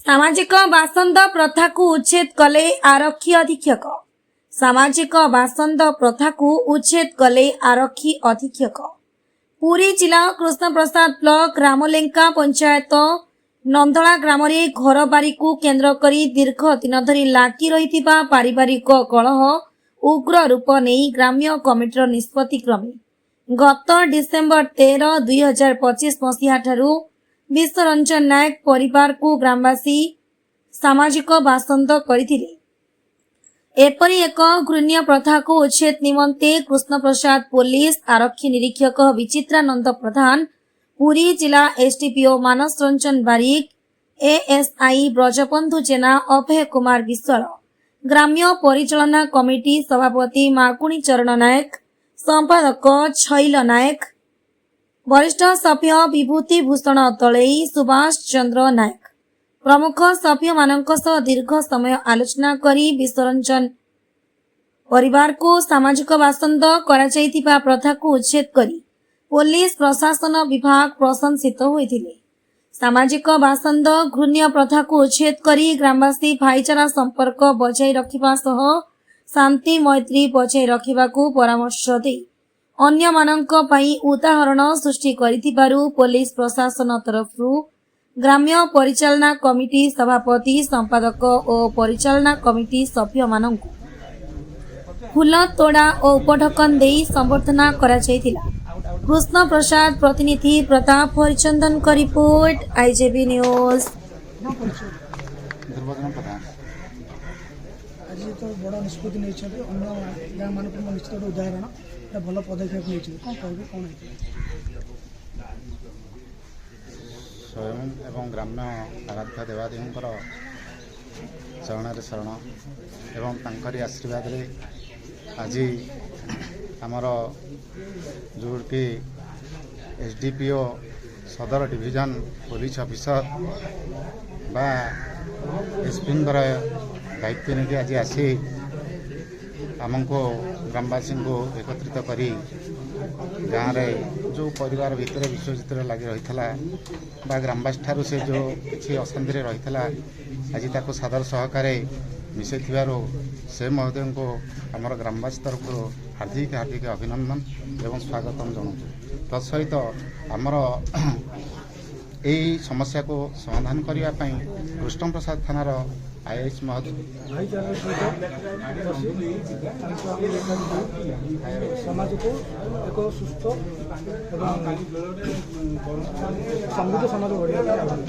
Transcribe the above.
ସାମାଜିକ ବାସନ୍ଦ ପ୍ରଥାକୁ ଉଚ୍ଛେଦ କଲେ ଆରକ୍ଷୀ ଅଧୀକ୍ଷକ। ସାମାଜିକ ବାସନ୍ଦ ପ୍ରଥାକୁ ଉଚ୍ଛେଦ କଲେ ଆରକ୍ଷୀ ଅଧୀକ୍ଷକ। ପୁରୀ ଜିଲ୍ଲା କୃଷ୍ଣପ୍ରସାଦ ବ୍ଲକ ରାମଲେଙ୍କା ପଞ୍ଚାୟତ ନନ୍ଦଳା ଗ୍ରାମରେ ଘରବାରିକୁ କେନ୍ଦ୍ର କରି ଦୀର୍ଘ ଦିନ ଧରି ଲାଗି ରହିଥିବା ପାରିବାରିକ କଳହ ଉଗ୍ର ରୂପ ନେଇ ଗ୍ରାମ୍ୟ କମିଟିର ନିଷ୍ପତ୍ତି କ୍ରମେ ଗତ ଡିସେମ୍ବର 13, 2025 ମସିହାଠାରୁ ବିଶ୍ୱରଞ୍ଜନ ନାୟକ ପରିବାରକୁ ଗ୍ରାମବାସୀ ସାମାଜିକ ବାସନ୍ଦ କରିଥିଲେ। ଏପରି ଏକ ଘୃଣ୍ୟ ପ୍ରଥାକୁ ଉଚ୍ଛେଦ ନିମନ୍ତେ କୃଷ୍ଣପ୍ରସାଦ ପୋଲିସ ଆରକ୍ଷୀ ନିରୀକ୍ଷକ ବିଚିତ୍ରାନନ୍ଦ ପ୍ରଧାନ, ପୁରୀ ଜିଲ୍ଲା ଏସଡିପିଓ ମାନସ ରଞ୍ଜନ ବାରିକ, ଏଏସ୍ଆଇ ବ୍ରଜବନ୍ଧୁ ଜେନା, ଅଭୟ କୁମାର ବିଶ୍ୱାଳ, ଗ୍ରାମ୍ୟ ପରିଚାଳନା କମିଟି ସଭାପତି ମାଗୁଣୀ ଚରଣ ନାୟକ, ସମ୍ପାଦକ ଛଇଲ ନାୟକ, ବରିଷ୍ଠ ସଭ୍ୟ ବିଭୂତି ଭୂଷଣ ଦଳେଇ, ସୁଭାଷ ଚନ୍ଦ୍ର ନାୟକ ପ୍ରମୁଖ ସଭ୍ୟମାନଙ୍କ ସହ ଦୀର୍ଘ ସମୟ ଆଲୋଚନା କରି ବିଶ୍ୱରଞ୍ଜନ ପରିବାରକୁ ସାମାଜିକ ବାସନ୍ଦ କରାଯାଇଥିବା ପ୍ରଥାକୁ ଉଚ୍ଛେଦ କରି ପୋଲିସ ପ୍ରଶାସନ ବିଭାଗ ପ୍ରଶଂସିତ ହୋଇଥିଲେ। ସାମାଜିକ ବାସନ୍ଦ ଘୃଣ୍ୟ ପ୍ରଥାକୁ ଉଚ୍ଛେଦ କରି ଗ୍ରାମବାସୀ ଭାଇଚାରା ସମ୍ପର୍କ ବଜାୟ ରଖିବା ସହ ଶାନ୍ତି ମୈତ୍ରୀ ବଜାୟ ରଖିବାକୁ ପରାମର୍ଶ ଦେଇ ଅନ୍ୟମାନଙ୍କ ପାଇଁ ଉଦାହରଣ ସୃଷ୍ଟି କରିଥିବାରୁ ପୋଲିସ ପ୍ରଶାସନ ତରଫରୁ ଗ୍ରାମ୍ୟ ପରିଚାଳନା କମିଟି ସଭାପତି, ସମ୍ପାଦକ ଓ ପରିଚାଳନା କମିଟି ସଭ୍ୟମାନଙ୍କୁ ଫୁଲ ତୋଡ଼ା ଓ ଉପଢୌକନ ଦେଇ ସମ୍ବର୍ଦ୍ଧନା କରାଯାଇଥିଲା। କୃଷ୍ଣ ପ୍ରସାଦ ପ୍ରତିନିଧି ପ୍ରତାପ ହରିଚନ୍ଦନଙ୍କ ରିପୋର୍ଟ, ଆଇଜେବି ନ୍ୟୁଜ୍। ଦୁର୍ବଜନ ପ୍ରଧାନ। ଆଜି ତ ବଡ଼ ନିଷ୍ପତ୍ତି ନେଇଛନ୍ତି, ଅନ୍ୟ ଗାଁମାନଙ୍କୁ ନିଶ୍ଚିତ ଗୋଟେ ଉଦାହରଣ, ଗୋଟେ ଭଲ ପଦକ୍ଷେପ ନେଇଛନ୍ତି। କ'ଣ କହିବେ, କ'ଣ ହେଇଥିଲା? ସ୍ୱୟଂ ଏବଂ ଗ୍ରାମ୍ୟ ଆରାଧ୍ୟ ଦେବାଦେବୀଙ୍କର ଚରଣରେ ଶରଣ ଏବଂ ତାଙ୍କରି ଆଶୀର୍ବାଦରେ ଆଜି ଆମର ଯେଉଁଠି ଏସ୍ ଡି ପି ଓ, ସଦର ଡିଭିଜନ ପୋଲିସ ଅଫିସର ବା ଏସ୍ପିଙ୍କର ଦାୟିତ୍ୱ ନେଇକି ଆଜି ଆସି ଆମକୁ ଗ୍ରାମବାସୀଙ୍କୁ ଏକତ୍ରିତ କରି ଗାଁରେ ଯେଉଁ ପରିବାର ଭିତରେ ବିଶ୍ୱଜିତରେ ଲାଗି ରହିଥିଲା ବା ଗ୍ରାମବାସୀ ଠାରୁ ସେ ଯେଉଁ କିଛି ଅଶାନ୍ତିରେ ରହିଥିଲା, ଆଜି ତାକୁ ସାଦର ସହକାରେ ମିଶାଇଥିବାରୁ ସେ ମହୋଦୟଙ୍କୁ ଆମର ଗ୍ରାମବାସୀ ତରଫରୁ ହାର୍ଦ୍ଦିକ ହାର୍ଦ୍ଦିକ ଅଭିନନ୍ଦନ ଏବଂ ସ୍ୱାଗତମ ଜଣାଉଛୁ। ତତ୍ସହିତ ଆମର ଏଇ ସମସ୍ୟାକୁ ସମାଧାନ କରିବା ପାଇଁ କୃଷ୍ଣପ୍ରସାଦ ଥାନାର ଆଇଆଇସି ମହୋଦୟ ଭାଇଚାରା ସହିତ ବସି ତାଙ୍କୁ ଆମେ ଏକାଠି ହୋଇ ସମାଜକୁ ଏକ ସୁସ୍ଥ ଏବଂ ସମୃଦ୍ଧ ସମାଜ ଗଢ଼ିବା ପାଇଁ ଆହ୍ୱାନ।